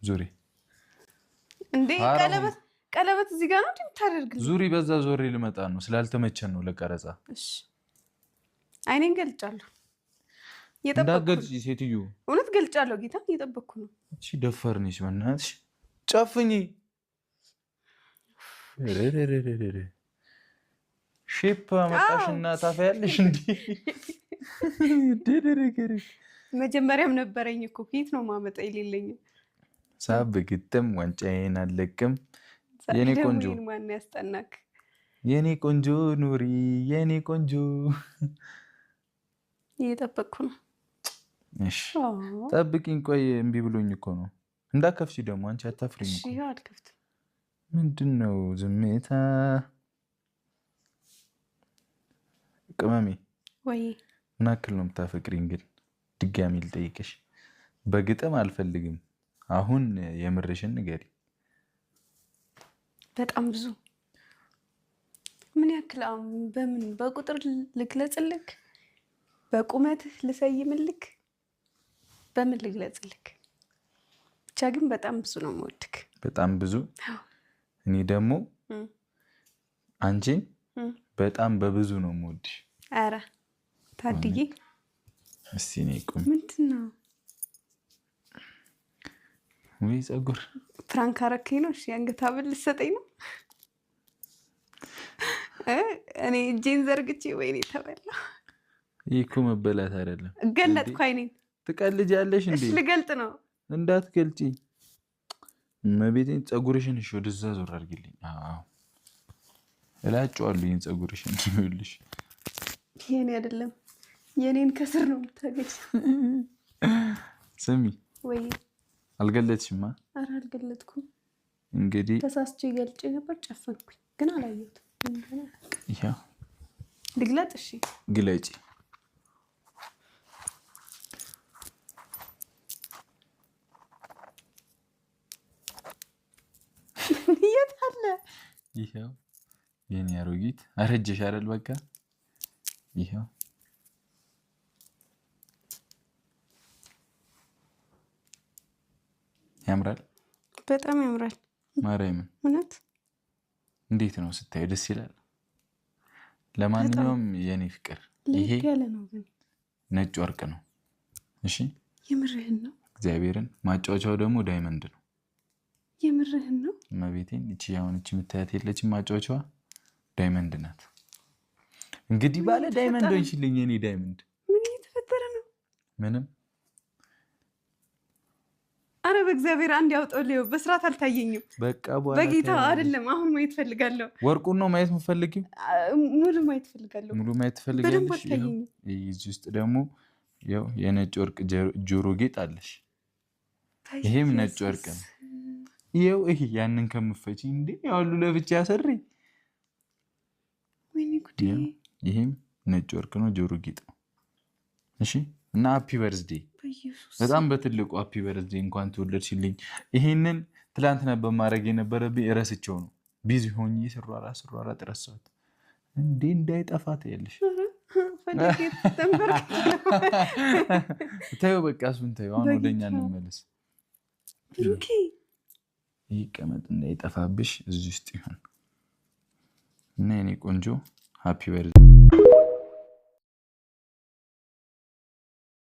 ዙሪ እንዴ ቀለበት ቀለበት እዚህ ጋር ነው እንዴ የምታደርግልኝ? ዙሪ። በዛ ዞሬ ልመጣ ነው፣ ስላልተመቸን ነው ለቀረጻ። እሺ አይኔን ገልጫለሁ። እንዳትገልጪ ሴትዮ። እውነት ገልጫለሁ። ጌታ እየጠበቅኩ ነው። እሺ ደፋር ነሽ፣ በእናትሽ ጨፍኚ። Shape አመጣሽና ታፈያለሽ እንዴ? መጀመሪያም ነበረኝ እኮ፣ ከየት ነው ማመጣ የሌለኝ? ሳብ ግጥም ዋንጫዬን አለቅም። የኔ ቆንጆ ማን ያስጠናክ? የኔ ቆንጆ ኑሪ የኔ ቆንጆ። እየጠበቅኩ ነው። እሺ ጠብቂኝ። ቆይ እምቢ ብሎኝ እኮ ነው። እንዳከፍቺ ደግሞ አንቺ አታፍሪኝ እኮ። አልከፍትም። ምንድን ነው ዝምታ? ቅመሜ ወይ ምን ያክል ነው የምታፈቅሪኝ ግን? ድጋሚ ልጠይቅሽ፣ በግጥም አልፈልግም። አሁን የምርሽን ንገሪ። በጣም ብዙ። ምን ያክል? በምን በቁጥር ልግለጽልክ? በቁመትህ ልሰይምልክ? በምን ልግለጽልክ? ብቻ ግን በጣም ብዙ ነው የምወድክ። በጣም ብዙ። እኔ ደግሞ አንቺን በጣም በብዙ ነው የምወድሽ። ኧረ ታድዬ። እስኪ እኔ ቁሚ። ምንድን ነው? ወይ ፀጉር። Prank አረከኝ ነው? እሺ የአንገት ሐብል ልትሰጠኝ ነው? እኔ እጄን ዘርግቼ ወይኔ ተበላ። ይህ እኮ መበላት አይደለም። ገለጥኩ አይኔን። ትቀልጃለሽ እንዴ? እሺ ልገልጥ ነው። እንዳትገልጪ እመቤቴን። ፀጉርሽን እሺ ወደዛ ዞር አድርጊልኝ። አዎ እላጨዋለሁ ይሄን ፀጉርሽን። ይኸውልሽ የኔ አይደለም፣ የኔን ከስር ነው የምታገኝ። ስሚ ወይ አልገለጥሽማ? ኧረ አልገለጥኩም። እንግዲህ ተሳስቼ ገልጬ ነበር፣ ጨፈንኩኝ፣ ግን አላየሁትም። ይኸው ልግለጥ? እሺ ግለጪ። የት አለ? ይኸው የኔ አሮጊት አረጀሽ አይደል? በቃ ይኸው ያምራል። በጣም ያምራል። ማርያምን እውነት እንዴት ነው ስታዩ? ደስ ይላል። ለማንኛውም የኔ ፍቅር ይሄ ያለ ነው ግን ነጭ ወርቅ ነው። እሺ የምርህን ነው? እግዚአብሔርን። ማጫወቻው ደግሞ diamond ነው። የምርህን ነው? እመቤቴን። እቺ አሁን እቺ የምታያት የለችም፣ ማጫወቻዋ diamond ናት። እንግዲህ ባለ diamond ሆንሽልኝ የኔ diamond። ምን እየተፈጠረ ነው? ምንም። አረ በእግዚአብሔር አንድ ያውጣው። ሊዮ በስርዓት አልታየኝም። በቃ በኋላ በጌታ አይደለም፣ አሁን ማየት ፈልጋለሁ። ወርቁን ነው ማየት የምትፈልጊው? ሙሉ ማየት ፈልጋለሁ። ሙሉ ማየት በደንብ ትፈልጊያለሽ? አልታየኝም። እዚህ ውስጥ ደግሞ ያው የነጭ ወርቅ ጆሮ ጌጥ አለሽ። ይሄም ነጭ ወርቅ ነው። ይኸው ይሄ ያንን ከምፈጪ እንዴ ያሉ ለብቻ ያሰሪ። ወይኔ ጉዴ! ይሄም ነጭ ወርቅ ነው፣ ጆሮ ጌጥ ነው። እሺ እና happy birthday፣ በኢየሱስ በጣም በትልቁ happy birthday፣ እንኳን ተወለድሽልኝ። ይሄንን ትላንት ነበር ማድረግ የነበረብኝ፣ እረስቸው ነው። Busy ሆኜ ስሯራ ስሯራ ረሳሁት። እንዴ እንዳይጠፋ ትያለሽ። ፈልጌ ተንበርክኬ ነው። ተይው በቃ እሱን ተይው። አሁን ወደኛ እንመለስ። ብሩኬ ይቀመጥ እንዳይጠፋብሽ እዚህ ውስጥ ይሁን እና የኔ ቆንጆ happy birthday።